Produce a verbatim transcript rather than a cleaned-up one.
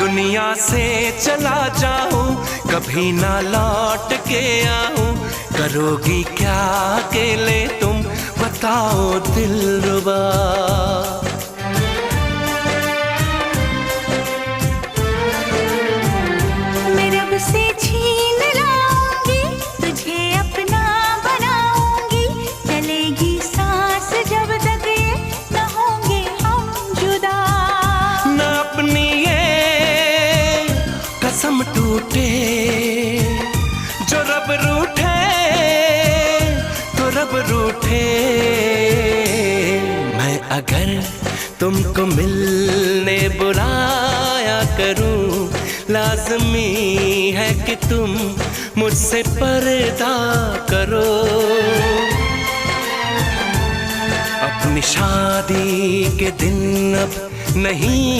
दुनिया से चला जाऊं, कभी ना लौट के आऊं, करोगी क्या अकेले तुम, बताओ दिलरुबा। मैं रब से छीन लाऊंगी, तुझे अपना बनाऊंगी, चलेगी सांस जब तक ये, न होंगे हम जुदा। ना अपनी ये कसम टूटे, जो रब रूठे तो रब रूठे। मैं अगर तुमको मिलने बुलाया करूं, लाजमी है कि तुम मुझसे पर्दा करो। अपनी शादी के दिन अब नहीं